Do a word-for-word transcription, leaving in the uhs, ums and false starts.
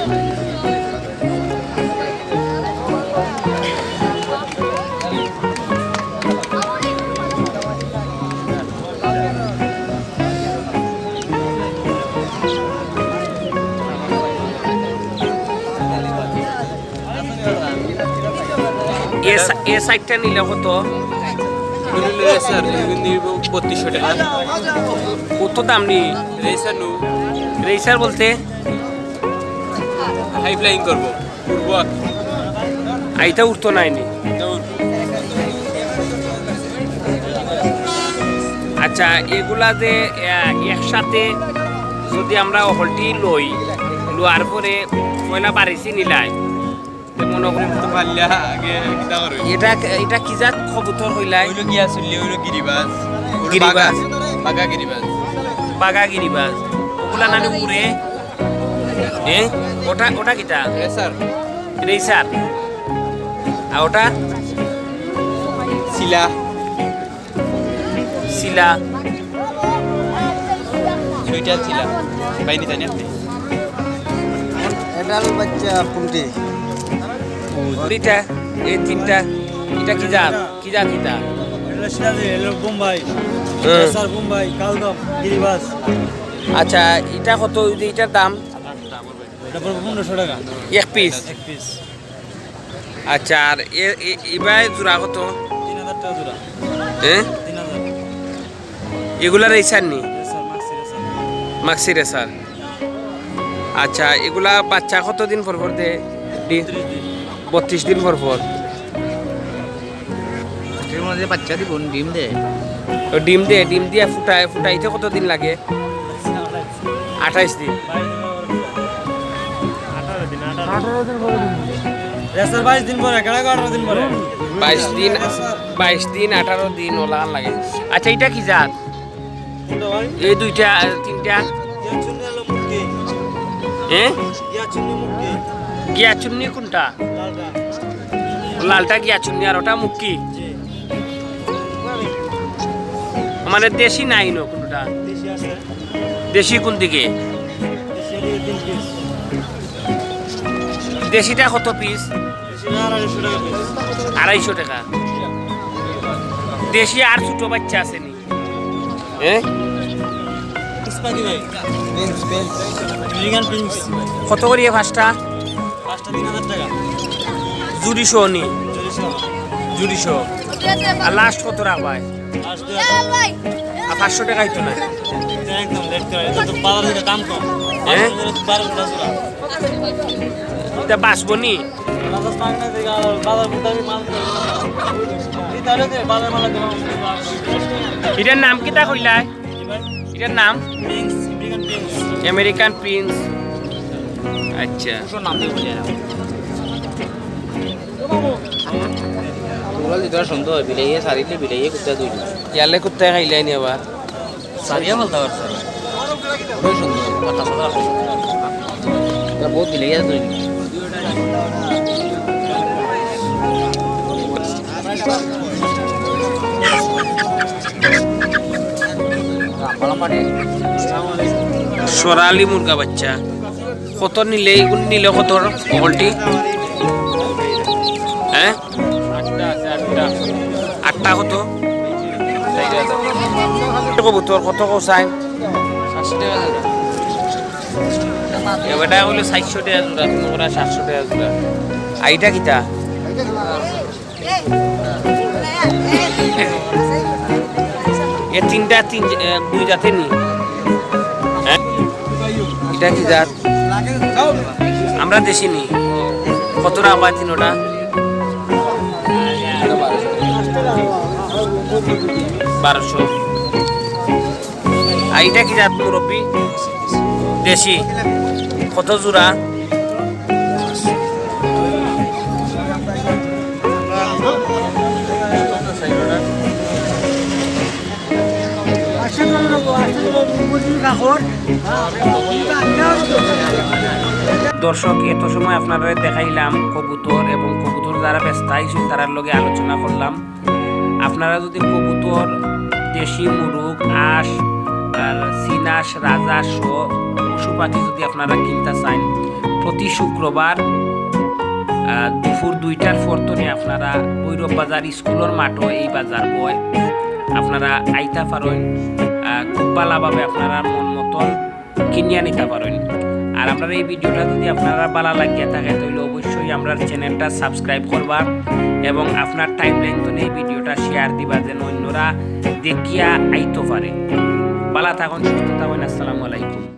এ সা-, এ সাইডটা নিলে কত? স্যার, বত্রিশশো টাকা। কত দাম নি? রেসার নু। রেসার বলতে? হাই ফ্লাইং করবো। উড়বো। আইতা উঠতো নাইনি। আচ্ছা, এগুলা যে, আহ, একসাথে যদি আমরা হকলটি লই, লওয়ার পরে পয়লা বাড়িছি নিলাই, তো মনে করি তো পারলে আগে কিতা করে? এটা, এটা কি জাত কবুতর কইলাই? অইলো গিয়া চুল্লি, অইলো গিরিবাজ, অইলো গিরিবাজ। বাগা, বাগা গিরিবাজ। বাগা গিরিবাজ। ওগুলা নানি উড়ে? এ? ওটা, ওটা কিতা? রেসার। রেসার। আর ওটা? সিলা। সিলা। সুইটার সিলা। বাইনি জানি আপনি? এটার বাচ্চা কোনটি? দুইটা, এই তিনটা। এটা কি জাত? কি জাত এটা? এটা সিরাজি, এটা বোম্বাই। হুম। রেসার বোম্বাই, কালদম, গিরিবাজ। আচ্ছা, এটা কত? ওই যে এটার দাম? এটা পড়বে পনেরোশো টাকা। এক পিস? এক পিস। আচ্ছা, আর এ, এ, এবার জোড়া কত? তিন হাজার টাকা জোড়া। হ্যাঁ? তিন হাজার। এগুলা রেসার নি? রেসার, মাক্সি রেসার। মাক্সি রেসার। আচ্ছা, এগুলা বাচ্চা কতদিন পর পর দে? ডি-, বত্রিশ দিন। বত্রিশ দিন পর পর। এর মধ্যে বাচ্চা দিব, ডিম দে। ও, ডিম দে, ডিম দিয়া ফুটায়, ফুটাইতে কতদিন লাগে? আঠাইশ দিন। আঠারো দিন, আঠারো। আঠারো দিন পরে ডিম দে। রেসার বাইশ দিন পরে, কেডা কয় আঠারো দিন পরে? বাইশ দিন, রেসার। বাইশ দিন, আঠারো দিন ওলা লাগে। আচ্ছা, এটা কি জাত? কোনটা ভাই? এই দুইটা, তিনটা। গিয়াচুন্নি আলো মুক্তি। হ্যাঁ? গিয়াচুন্নি মুক্তি। গিয়াচুন্নি কোনটা? লালটা। লালটা গিয়াচুন্নি আর ওটা মুক্কি। জি। মানে দেশি নাই নো কোনটা? দেশি আছে। দেশি কোন দিকে? দেশি হলো তিন পিস। দেশিটা কত পিস? দেশিটা আড়াইশো টাকা পিস। আড়াইশো টাকা। দেশি আর ছোট বাচ্চা আছে নি? হ্যাঁ? পিস পাখি ভাই। Prince, Prince. American Prince. কত করিয়া পাঁচটা? পাঁচটা তিন হাজার টাকা। জুড়ি সহ নি? জুড়ি সহ। জুড়ি সহ। আর লাস্ট কত রাখবায়? লাস্ট দুই হাজার। আর পাঁচশো টাকা হইতো না? এটা একদম রেট করে, এটা তো বাজার থেকে দাম কম। হ্যাঁ? বারোশো টাকা জোড়া। এটা বাঁচবো নি? বাজার পাক না থেকে আর বাজার মোতাবেক মাল করে। এই তাহলে তো বাজার মাল একদম। এটার নাম কিতা কইলায়? কি ভাই? এটার নাম? Prince, American Prince. American Prince. আচ্ছা। ওটার নাম দিয়ে বলি না। তোমরা যদি সুন্দর হয়, বিলাইয়ে সারিতে বিলাইয়ে কুত্তা দুই। ইয়ালে কুত্তা খাইলাই নি আবার? সারিয়া বলতে পারছো না। ওটাই সুন্দর। কথা শোনা। এটা বহুত বিলাইয়ে দুই। সোনালি মুরগা বাচ্চা। কত নিলে, এগুন নিলে কত হকলটি? হ্যাঁ? আটটা কত? কবুতর কত কও চাই? এবারটা হইলো চারশো টাকা জোড়া, তুমি ওরা সাতশো টাকা জোড়া। আর এটা কিতা? এ তিনটা তিন, এ, দুই জাতে নি? হ্যাঁ? এটা কি জাত? আমরা দেশি নি। কত টাকা পায় তিনোটা? বারোশো। আর এটা কি জাত মুরব্বি? দেশি। কত জোড়া? দর্শক, এত সময় আপনারারে দেখাইলাম কবুতর এবং কবুতর যারা বেচতা আইছইন তারার লগে আলোচনা করলাম। আপনারা যদি কবুতর, দেশি মুরুগ, আঁশ আর চিনাশ, রাজা সহ পশু পাখি যদি আপনারা কিনতা চাইন, প্রতি শুক্রবার আহ, দুপুর দুইটার পর তনে আপনারা ভৈরব বাজার স্কুলর মাঠো এই বাজার বয়, আপনারা আইতা পারইন। আহ, খুব ভালাভাবে আপনারা মন মতন কিনিয়া নিতা পারইন। আর আমরার এই ভিডিওটা যদি আপনারার ভালা লাগিয়া থাকে, তাহলে অবশ্যই আমরার চ্যানেলটা সাবস্ক্রাইব করবা এবং আপনার টাইমলাইন তনে এই ভিডিওটা শেয়ার দিবা, যেন অন্যরা দেখিয়া আইতো পারে। ভালা থাকইন, সুস্থ থাকইন। আসসালামু আলাইকুম।